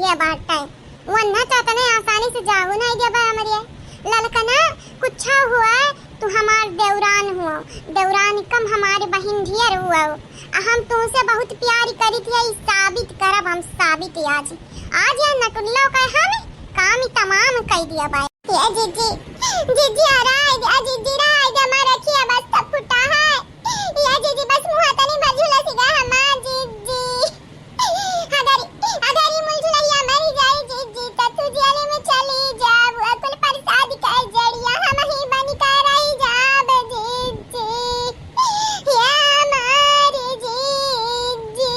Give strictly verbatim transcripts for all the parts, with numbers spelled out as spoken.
ये बात है, वन्ना तो इतने आसानी से जाहू नहीं देबे हमरे। ललकना, कुछ हुआ, तू हमार देवरान हुआ, देवरान कम हमारे बहिन ढेर हुआ। आ हम तुमसे बहुत प्यार करी थी, ई साबित करब हम, साबित आज। आज ये नटुल्लो का हम काम ही तमाम कई दिया बाय। ये जीजी, जीजी आ रहा है, या जीजी रहा है, हमारा रखिया बस तब फुटा है। ये जीजी बस मुँह तनी भर झुलसिगा हमार जीजी। अगर, अगर ई मुलझुलहिया मरी जाई जीजी, त तू जेल में चली जाब। अकुल प्रसाद के जड़िया हम ही बन के रही जाब जीजी। या हमारी जीजी,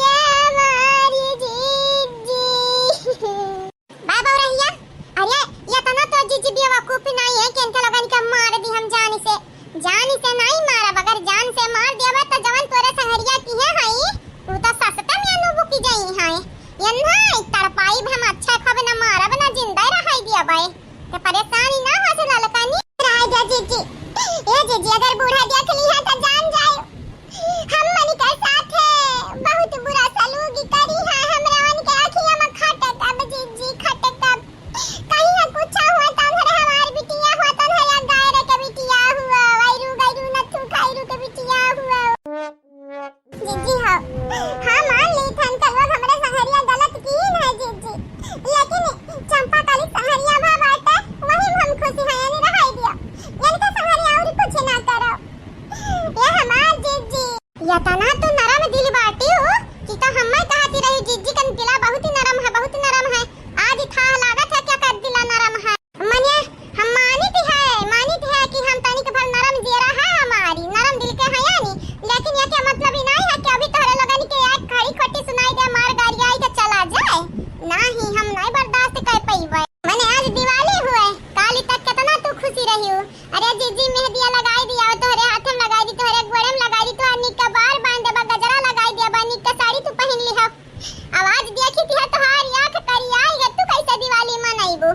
या हमारी जीजी। बाय बउरहिया, अरे, ये तना तो जीजी बेवकूफी नहीं है कि इनके लोगन के मार दी हम जान से। जान से नहीं मारब, अगर जान से मार देबे तो जवन तोरे संगरिया किहे हई, उ तो सस्ते में नु बुकी जाई है। ये नहीं तड़पाई भी हम, अच्छा खब न मारब न जिंदा रहाई दिया बाय। ते परेशानी ना हो से ललकनी। राय दे जीजी, ए जीजी, अगर बूढ़ा देख ली है तो जान जाए। हमन के साथे बहुत बुरा सलूक करी है, हमरा मन के अखिया में खटकब जीजी, खटकब। कहीं हम कुछ हुआ त उधर हमार बिटिया हुआ, त उधर गैर के बिटिया हुआ, वैरू गैरू नथु खैरू के बिटिया हुआ। जीजी हो, हाँ मान ली थन कलवा हमरे संगरिया गलत की है जीजी, लेकिन चंपा काली संगरिया भा बाटे, वही में हम खुशी है, यानी रहाई दिया। इनका संगरिया और कुछ ना करो। ये हमार जीजी। यतना तू नरम दिल बाटी हो कि तो हम्मे कहती रही जीजी कन दिला बहुत ही नरम है, बहुत ही नरम है। आज था लागत है क्या कर दिला नरम है। मने हम मानित है, मानित है कि हम तनिक भर नरम जियरा है हमारी, नरम दिल के है यानी, लेकिन ये क्या मतलब ही नहीं है कि अभी तोहरे लोगन के एक खड़ी खोटी सुनाई दे, मार गाड़ी आई के चला जाए। नहीं, हम नहीं बर्दाश्त कर पइबे। मने आज दिवाली हुए, काली तक कितना तू खुशी रही हो। अरे जीजी, मेहंदिया लगाई दिया, तोहरे हाथे में लगाई दी, तोहरे गोड़े में लगाई दी, तोहर निक्का बार बांध देबा, गजरा लगाई दिया बा, निक्का साड़ी तू पहन लिहा। अब आज देखी थी तोहार आँख करियाई है, तू कैसे दिवाली मनाइबू?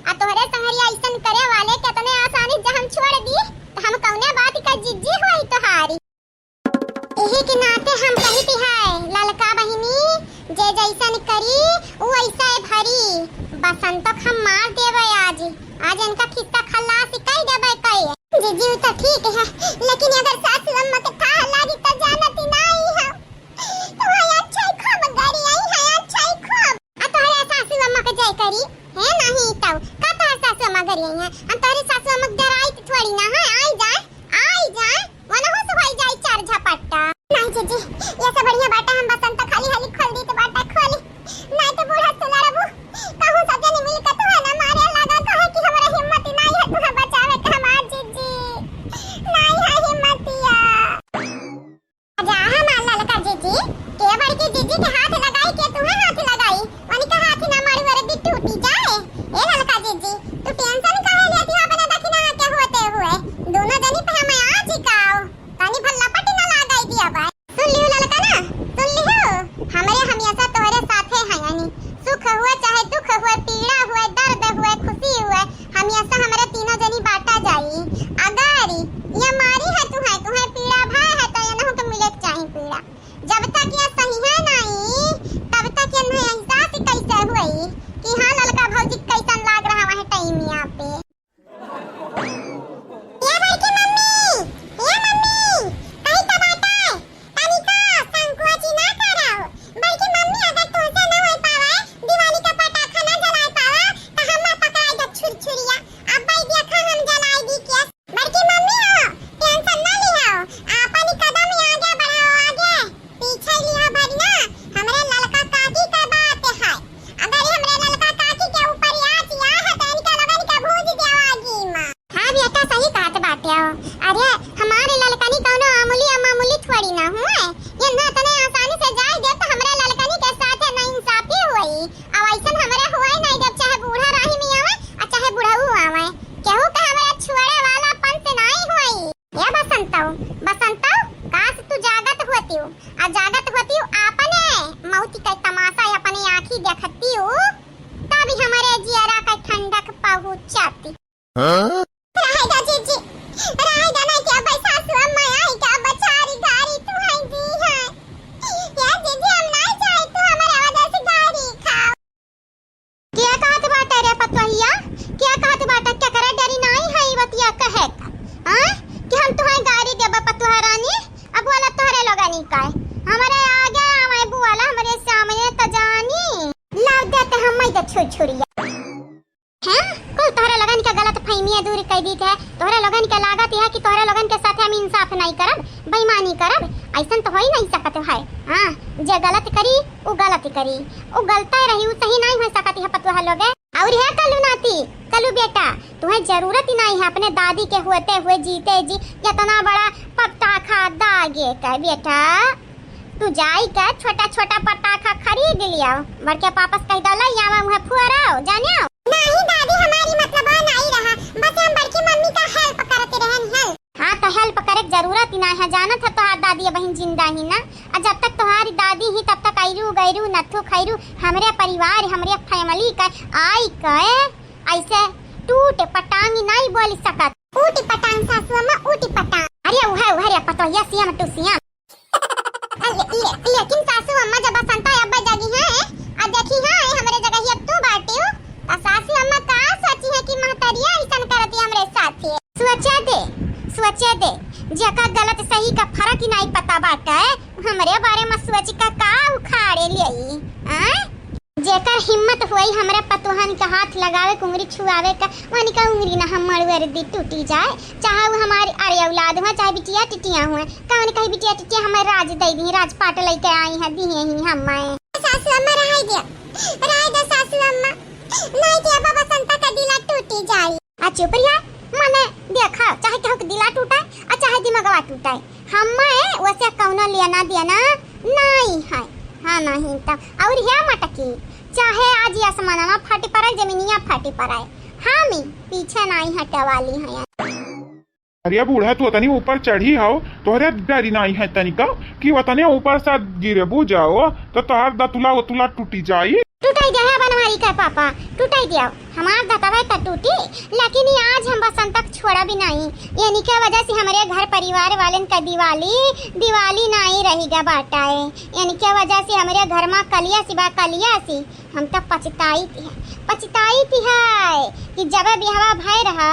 आ तोहरे संगरिया ऐसन करे वाले कितने आसानी से हम छोड़ दी, तो हम कौने बात का जीजी होई तोहारी? यही के नाते हम कहित है, ललका बहिनी, जे जैसन करी, उ वैसे भरी। बसंतो के हम मार देबे आज। आज इनका खिस्सा खल्लास कई देबे कई। जीजी, उ तो ठीक है, लेकिन अगर सासू अम्मा के थाह लागी तो जानती नहीं है। तुम्हारे अच्छा ही खूब गरी आई है, अच्छा ही खूब। आ तोहरे सासू अम्मा के जय करी, है नहीं तो का तोहरे सासू अम्मा गरी आई है? हम तोहरे सासू अम्मा के डराई तो थोड़ी ना है, आई जाए, आई जाए। मनहु से होई जाई चार झपट्टा। नहीं जीजी, ये से बढ़िया बाटे हम बसंत खाली हाली खोल दी तो बाटा खोली। नहीं तो बूढ़ा से लड़बू। कहूँ सब जने मिल के तुहे ना मारे लगा, कहे कि हमरा हिम्मत नहीं है तुहे बचावे के हमार जीजी। नहीं है हिम्मतिया। जा हमार ललका जीजी, के बड़की जीजी के हाथ लगाई के तुहे हाथ लगाई। उनके हाथ ना मारू अरे दी टूटी जाए। ए ललका जीजी, तू tension काहे लेती हो अपने दखिना के होते हुए? दोनों जनी पे हम आ झिकाओ। तनी भर लपट न लगाई दिया बाय। सुन लियो ललका ना, सुन लियो। हमरे हमेशा तोहरे साथे हैं यानी। सुख हुए चाहे दुख हुए, पीड़ा हुए, दर्द हुए, खुशी हुए, हमेशा हमरे तीनों जनी बाटा जाई। अगर ये मारी है तुहे, तुहे पीड़ा भाई है तो ये नहु के मिले के चाही पीड़ा। जब तक ये सही है नहीं, तब तक ये नहीं एहसास कैसे हुई कि हाँ ललका भौजी कैसन लाग रहा वह टाइमिया पे। ए बड़की मम्मी, ए मम्मी, कहीं तो बाटे, तनिका संकोच ना करो। बड़की मम्मी, अगर तुमसे ना हो पावे, दिवाली का पटाखा ना जला पावे, तो हम पकड़ाई दे छुरछुरिया। अब भाई देखा हम जलाई दी के। बड़की मम्मी हो, tension ना लिहो, आपन ही कदम आगे बढ़ाओ आगे। पीछे लिया भरी ना, हमरे ललका काकी के बात है। अगर ये हमरे ललका काकी के ऊपर आँच आए है, तो इनके लगन के भूज देवा आगी माँ। हाँ बेटा, सही कहत बाटे हो। अरे, हमारे ललकनी कौनो आमुली अमामुली थोड़ी ना हुए। ये ना तने आसानी से जाए दे, तो हमरे ललकनी के साथ नाइंसाफी हुई। अब ऐसन हमरे हुए नहीं दे, चाहे बूढ़ा राही में आवे, और चाहे बुढ़ऊ आवे। केहू के हमरे छुआड़े वाला पंच नहीं हुई। ए बसंतऊ, बसंतऊ, काश तू जागत होतियो, आ जागत होतियो, आपने मौत के तमाशा अपने आँखी देखतियो, तब हमरे जियरा के ठंडक पहुँचती। हाँ? रहे दा जीजी, रहे दा, नहीं के अब सासू अम्मा आई के अब बचारी गारी तू है दी है। ए जीजी, हम नहीं जाए, तू दीत है, तोहरे लोगन के लागत यह कि तोहरे लोगन के साथ हम इंसाफ नहीं करब, बेईमानी करब, ऐसन तो हो ही नहीं सकत है। हाँ, जे गलत करी, उ गलत करी, उ गलते रही, उ सही नहीं हो सकत है पतोह लोगे। और है कलू नाती, कलू बेटा, तुम्हें जरूरत ही नहीं है अपने दादी के होते हुए जीते जी इतना बड़ा पटाखा दागे का बेटा। तू जाई के छोटा छोटा पटाखा खरीद लियो, बड़के पापा से कह दो, "लई आवा, उहे फुअराओ, जानियो।" नहीं दादी, हमारी मतलब नहीं रहा, बस हम बड़की मम्मी का help करते रहन, help। हाँ, तो help करे के जरूरत ही ना है, जानत है तोहार दादी अबहिन जिंदा ही ना, और जब तक तोहारी दादी ही तब तक अइरू गइरू नथु खैरू हमरे परिवार, हमरे family का आई के ऐसे टूट पटांग नहीं बोल सकत। ऊटी पटांग सासू अम्मा, ऊटी पटांग। अरे उहे, उहे रे पतोहिया, सियाम टू सियाम। ले, ले, लेकिन सासू अम्मा जब बसंता अब्बा जगी हैं, आ देखी हैं, हमरे जगह अब तू बाटियो, त सासू अम्मा का सोची है कि महतरिया ऐसन करती हमरे साथे? सोचे दे, सोचे दे, जेका गलत सही का फर्क ही नहीं पता बाटे, हमरे बारे में सोच का का उखाड़े लेई, आय? जेकर हिम्मत होई हमरे पतोहन के हाथ लगावे के, उंगरी छुआवे के, वनिका उंगरी ना हम मड़ुअर दी टूटी जाए, चाहे वो हमारी अरे औलाद हुआ, चाहे बिटिया टिटिया हुआ, का वनिका ही बिटिया टिटिया हमें राज दे दी, राजपाट लेके आई है, दी है ही हम मैं। सासू अम्मा रहाई दे, रहाई दे सासू अम्मा, नहीं के अब बसंता का दिला टूटी जाई। आ चुप रहिया, मने देखा, चाहे केहू के दिला टूटे, आ चाहे दिमगवा टूटे, हम्मे वसे कौनो लेना देना नहीं है। हाँ, नहीं तो। और हे मटकी, चाहे आज आसमानवा फाटी पड़े, जमीनिया फाटी पड़े, हम ही पीछे नहीं हटे वाली हैं। अरे बूढ़ा, तू तनी ऊपर चढ़ी हो, तोहरे डरी नहीं है तनिका कि वतने ऊपर से गिरबू जाओ तो तोहर दतुला उतुला टूटी जाई। टूटाई दे है बनवारी के पापा, टूटाई दियो। हमार दतवे त टूटी, लेकिन ई आज हम बसंत तक छोड़ा भी नहीं। इनके वजह से हमरे घर परिवार वालन का दिवाली, दिवाली नहीं रही गा बाटाए। इनके वजह से हमरे घर में कलिया सी बा, कलिया सी। हम तो पछताई थी, पछताई थी है कि जब बिहवा भय रहा,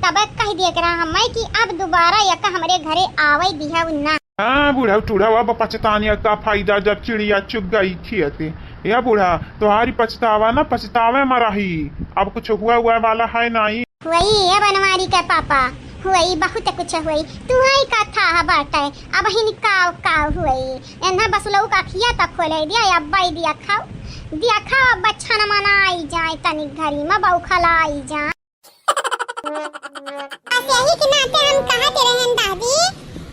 तब कह दिए के रहा हमें कि अब दोबारा यका हमरे घरे आवे दिया ना। हाँ बूढ़ा, टूढ़ा अब पछतानिया का फायदा, जब चिड़िया चुग गई खेते। या बूढ़ा, तुम्हारी पछतावा ना पछतावे में रही, अब कुछ हुआ हुआ वाला है नहीं। वही है बनवारी के पापा, हुई बहुत कुछ हुई। तुम्हारी कथा है बाटे, अब हिन काव काव हुई। एन्हा बसुलऊ का खिया तक खोले दिया, अब्बा ही दिया खाओ, दिया खाओ, अब्बा छन मनाई जाए, तनी घरी में बौखलाई जाए। बस यही के नाते हम कहत रहन दादी,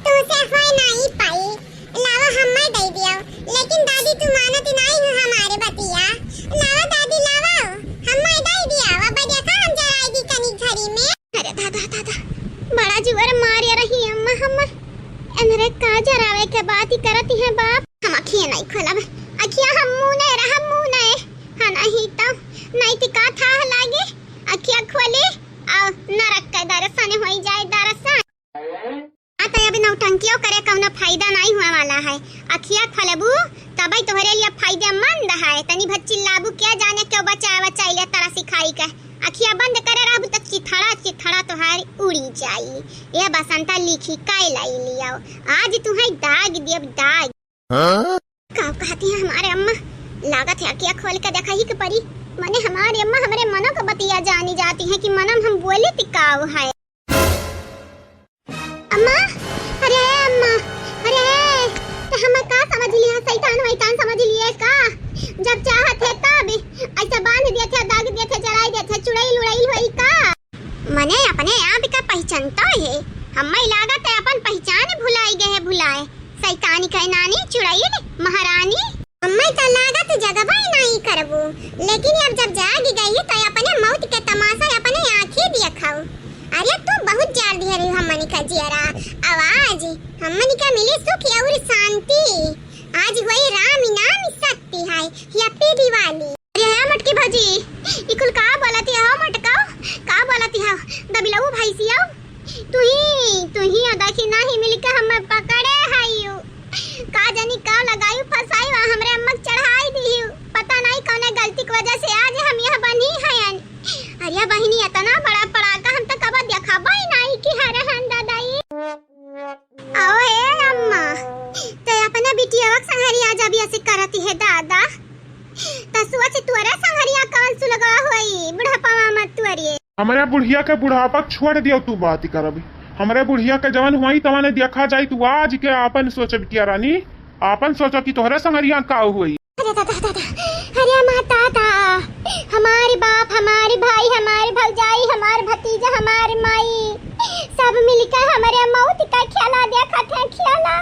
तुमसे होय नाही पाई, लावा हम्मे दे दियो। लेकिन दादी तू मानत नाही हो हमारे बतिया। लावा दादी लावा, हम्मे दे दिया, अब देखा हम जराई दी कनी घरी में। अरे दादा दादा, बड़ा जुअर मारे रही अम्मा हम्मे। एनरे का जरावे के बात ही करत है बाप। हम अखिया नहीं खोलब, अखिया हम मुने रह मुने, हाँ नहीं तो नहीं ती का था लागे। अखिया खोली और नरक के दर्शन होई जाए, दर्शन। आ तो अभी नौटंकियों करे कौनो फायदा नहीं हुआ वाला है। अखिया खोलबू तबई तोहरे लिए फायदेमंद है। तनी भर चिल्लाबू, क्या जाने क्यों बचाए बचाई ले तरह सिखाई के। अखिया बंद करे रहबू तो चिथड़ा चिथड़ा तोहारी उड़ी जाई। ये बसंता लिखी काई लाई लियाओ, आज तुम्हें दाग दियब दाग। हाँ? का कहती हैं हमारे अम्मा? लागत है अखिया खोल के देखा ही के परी। मने हमारे अम्मा हमरे मनो का बतिया जानी जाती हैं कि मनम हम बोले ती काव है। अम्मा, अरे अम्मा, अरे, तो हम का समझ लिया, शैतान वैतान समझ लिए का? जब चाहत है तब ऐसा बांध दिए थे, दाग दिए थे, जलाई दिए थे, चुड़ैल उड़ैल होई का? मने अपने आप का पहचानता है, हम्मे लागत है अपन पहचान भुलाई गए है, भुलाए। शैतानी कहे नानी, चुड़ैल, महारानी। हम्मे तो लागत जगबे नहीं करबू, लेकिन अब जब जाग गई है तो अपने मौत के तमाशा अपने आँखी देखऊ। अरे तू बहुत जाल दिया रही हमनी का जियरा। आवाज, हमनी का मिली सुख और शांति। आज हुई राम नाम शक्ति है। Happy दिवाली। अरे है मटकी भौजी, ई कुल का बोलती हो मटका? का बोलती हो? दबिलऊ भैंसिया, तू ही, तू ही अदा की नाही मिल के हमें पकड़े हाइयू। का जानी का लगायू फसायू आ हमरे अम्मा के चढ़ाई दियू। पता नहीं कौने गलती की वजह से आज हम यह बनी हयन। अरे बहिनी, इतना बड़ा पड़ाका हम तो कबो देखबो ही नहीं कि हरे हन दादाई। आओ हे अम्मा, ते अपने बिटिया के संघरी आज अभी ऐसे करती है दादा। त सोच तोरे संघरिया कौन सुलगा होई बुढ़ापा में तोरे। हम हमरे बुढ़िया के बुढ़ापा छोड़ दियो, तू बात करब। हमरे बुढ़िया के जवन हुई तवन देखा जाई, तू आज के आपन सोच बिटिया रानी, आपन सोचो कि तोहरे संगरिया का हुई। अरे दादा, दादा, अरे माता, दादा, हमारे बाप, हमारे भाई, हमारे भौजाई, हमारे भतीजा, हमारे माई, सब मिलकर हमरे मौत का खेला देखत हैं, खेला।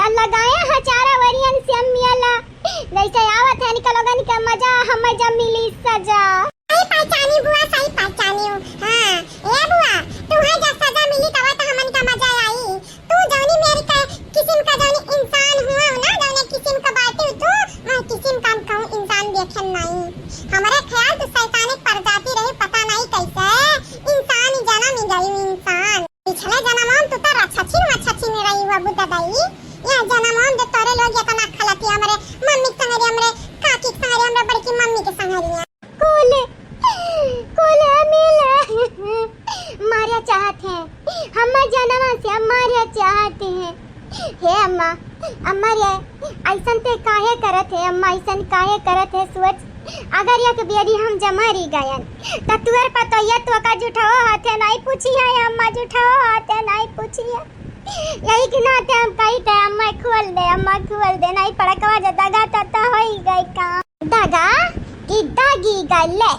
आ लगाया है चारा वरियन से मेला, जैसे आवत है निकलोगन के मजा, हम जब मिली सजा। सही पहचानी बुआ, सही पहचानी हूँ। हाँ, ए बुआ, तू है जब सजा मिली तब तो हमन का मजा आई। तू जौनी मेरी का किस्म का जौनी इंसान हुआ हो ना, जौने किस्म का बाटे हो तू, वह किस्म का हम कहूँ इंसान देखे नहीं। हमारे ख्याल तो शैतान एक प्रजाति रही, पता नहीं कैसे इंसान ही जन्म ही गई इंसान। पिछले जन्म में तू तो रछछिन मछछिन रही हुआ बुद्धा दाई। यह जन्म में जो तोरे लोग इतना खलती हमरे मम्मी के संगरी, हमरे काकी के संगरी, हमरे बड़की मम्मी के संगरी। कुल, कुल मिल मारे चाहत हैं, हम जनवा से मारे चाहत हैं। हे अम्मा, अम्मा रे, ऐसन ते काहे करत है अम्मा, ऐसन काहे करत है? सोच, अगर एक बेरी हम जमरी गयन, त तुअर पतोहिया तो का जुठाओ हाथे नहीं पूछी है अम्मा, जुठाओ हाथे नहीं पूछी है। यही के नाते हम कही थे, अम्मा खोल दे, अम्मा खोल दे, नहीं पड़कवा जे दगा त, त होई गई काम। दगा कि दागी गले।